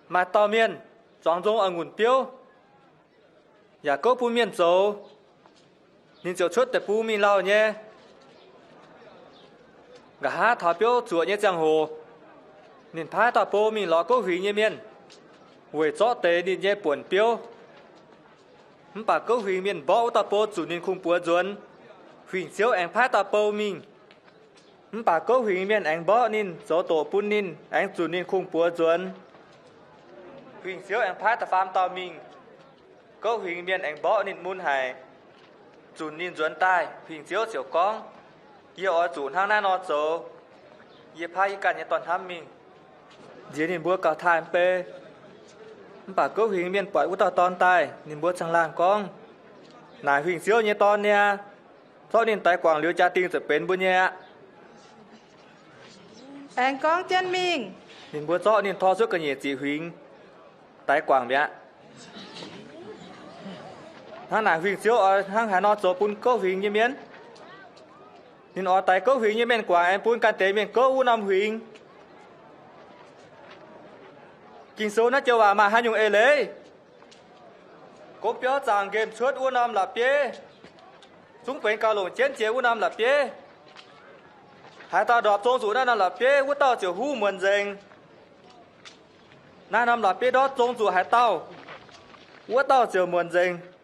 Maaih dauh mienh zuangx nzong a'ngunc biouv, yaac gouv bun mienh zoux. Ninh ziouc cuotv deic-bung mingh lauh nyei. Nqa'haav taux biouv zuoqc nyei ziangh hoc, ninh paaiv dauh bou mingh lorz gouv huingx nyei mienh, weic zorqv deix ninh nyei buonc biouv. Mv baac gouv huingx mienh mborqv wuov dauh bou zunc ninh kungx-buoz nzuonx. Huingx-ziouv aengx paaiv dauh bou mingh. Mv baac gouv huingx mienh aengx mborqv ninh, zoux doqc bun ninh, aengx zunc ninh kungx-buoz nzuonx. Huingx-ziouv aengx paaiv da'faam dauh mingh. Gouv huingx mienh aengx mborqv ninh mun haic, zunc ninh nzuonx daaih. Huingx-ziouv ziouc gorngv, Yie oix zuqc hnangv naaiv nor zoux. Yie paaiv yie ganh nyei dorn-hnamv mingh, nziex ninh mbuo gauh taaih mv bei. Mv baac gouv huingx mienh buatc wuov dauh dorn daaih, ninh mbuo caangh laangh gorngv, Naaic huingx-ziouv nyei dorn niaa. Zorqv ninh daix guangc liuz, jaa-dingh ziouc benx mbuo nyei aqv. Aengx gorngv jienv mingh. Ninh mbuo zorqv ninh tor cuotv ga'nyiec ziqc huingx, daix guangc mi'aqv. Hnangv naaic huingx-ziouv oix hnangv haaix nor zoux bun gouv huingx nyei mienh? Ninh oix daix gouv huingx nyei mienh guangc, aengx bun ganh deix mienh gouv wuov norm huingx. Ging-Sou naaiv joux waac maaih haaix nyungc eix leiz? Gomv biauv zaangc nqemh cuotv wuov norm la'bieiv, zungv benx gauh longc jienv jiex wuov norm la'bieiv. Haaix dauh ndorpc zong zuqc naaiv norm la'bieiv, wuov dauh ziouc huv muonc nzengc. Naaiv norm la'bieiv ndortv zong zuqc haaix dauh, wuov dauh ziouc muonc nzengc.